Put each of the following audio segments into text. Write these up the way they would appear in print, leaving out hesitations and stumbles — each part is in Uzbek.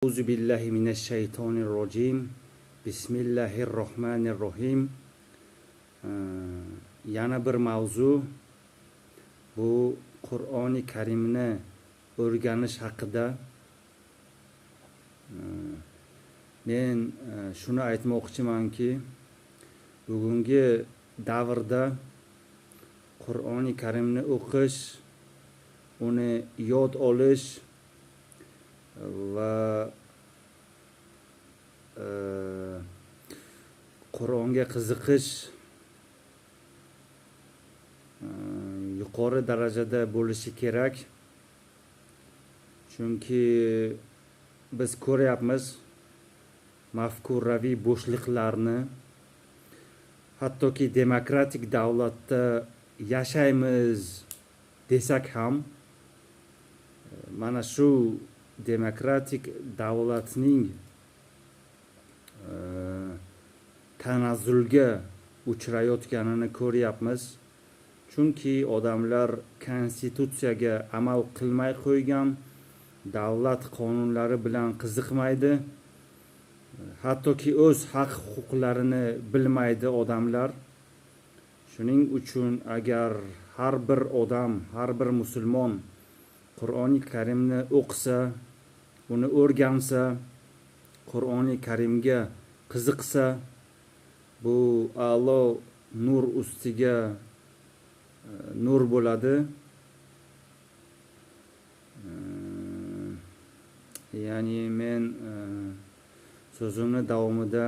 Auzu billahi minash-shaytonir rojim. Bismillahir rohmanir rohim. Yana bir mavzu, bu Qur'oni Karimni o'rganish haqida. Men shuni aytmoqchimanki, bugungi davrda Qur'oni Karimni o'qish, uni yod olish va Qur'onga qiziqish yuqori darajada bo'lishi kerak. Chunki biz ko'ryapmiz mafkuraviy bo'shliqlarni. Hattoki demokratik davlatda yashaymiz desak ham, mana shu demokratik davlatning tanazzulga uchrayotganini ko'ryapmiz. Chunki odamlar konstitutsiyaga amal qilmay qo'ygan, davlat qonunlari bilan qiziqmaydi. Hattoki o'z haq huquqlarini bilmaydi odamlar. Shuning uchun agar har bir odam, har bir musulmon Qur'oni Karimni o'qisa, uni o'rgansa, Qur'oni Karimga qiziqsa, bu a'lo nur ustiga nur bo'ladi. Ya'ni men so'zimni davomida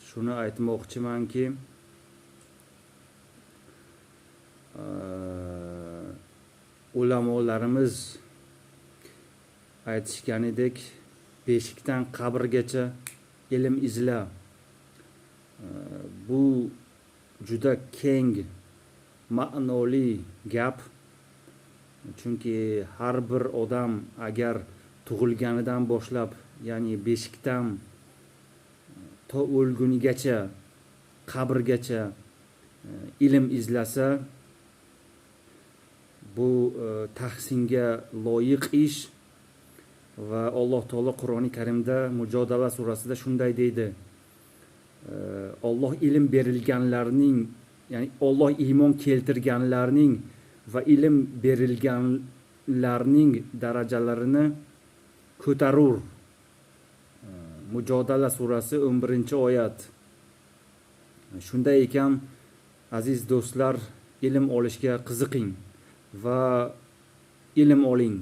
shuni aytmoqchimanki, ulamolarimiz aytishganidek, beshikdan qabrgacha ilm izla. Bu juda keng ma'noli gap. Chunki har bir odam agar tug'ilganidan boshlab, ya'ni beshikdan to o'lgunigacha, qabrgacha ilm izlasa, bu tahsinga loyiq ish. Va Alloh taolo Qur'oni Karimda Mujodala surasida shunday deydi: Alloh ilm berilganlarning, ya'ni Alloh iymon keltirganlarning va ilm berilganlarning darajalarini ko'tarur. Mujodala surasi 11-oyat. Shunday ekan, aziz do'stlar, ilm olishga qiziqing va ilm oling.